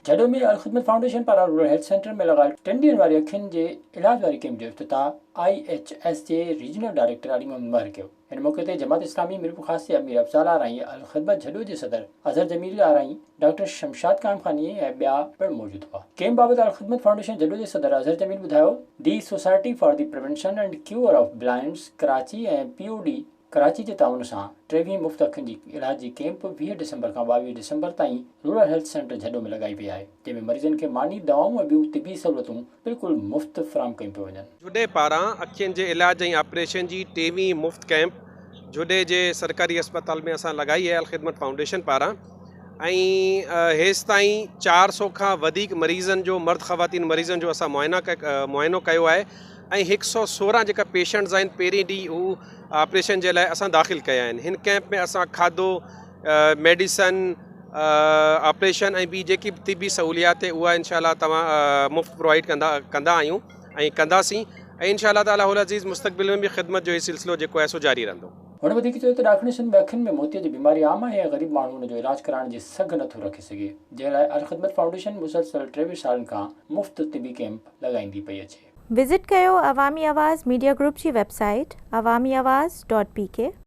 Jhuddo ۾ Al-Khidmat foundation پاران rural health centre ۾ لڳايل ٽن ڏينهن واري اکين جي علاج واري ڪئمپ جو افتتاح I H S جي ريجنل ڊائريڪٽر علي محمد مهر ڪيو. ان موقعي تي جماعت اسلامي ميرپورخاص جي امير افضال آرائين، الخدمت جهڏو جي صدر اظهر جميل آرائين، ڊاڪٽر شمشاد قائمخاني ۽ ٻيا پڻ موجود هئا. ڪئمپ بابت الخدمت فائونڊيشن جهڏو جي صدر اظهر جميل ٻڌايو، the society for the prevention and cure of blinds Karachi ۽ P O D Karachi جي تعاون سان ٽيويهين مفت اکين جي علاج جي ڪئمپ 20 ڊسمبر کان 22 ڊسمبر تائين رورل هيلٿ سينٽر جهڏو ۾ لڳائي وئي آهي، جنهن ۾ مريضن کي ماني، دوائون ۽ ٻيون طبي سهولتون بلڪل مفت فراهم ڪيون پيون وڃن. جهڏي پاران اکين جي علاج ۽ آپريشن جي ٽيويهين مفت ڪئمپ جهڏي جي سرڪاري اسپتال ۾ اسان لڳائي آهي الخدمت فائونڊيشن پاران ۽ هيستائين 400 کان وڌيڪ مريضن جو مرد خواتين مريضن جو اسان معائنو ڪيو آهي ۽ 116 جيڪا پيشنٽس آهن پهرين ڏينهن هو آپريشن جي لاء اسان داخل ڪيا آهن هن ڪئمپ ۾ اسان کاڌو ميڊيسن آپريشن ۽ ٻي جيڪي به طبي سهوليات آهي اها انشاء الله توهان مفت پرووائيڊ ڪندا ڪندا آهيون ۽ ڪنداسين ۽ انشاء الله تعالي العزيز مستقبل ۾ به خدمت جو هي سلسلو جيڪو آهي سو جاري رهندو. هن وڌيڪ چيو ته ڏاکڻي سنڌ ۾ اکين ۾ موتيي جي بيماري عام آهي ۽ غريب ماڻهو ان جو علاج ڪرائڻ جي سگهه نٿو رکي سگهي جنهن لاء الخدمت فائونڊيشن مسلسل 23 سالن کان مفت طبي ڪئمپ لڳائيندي پئي اچي. وزٽ ڪيو عوامي آواز ميڊيا گروپ جي web site Awami Awaz dot P K.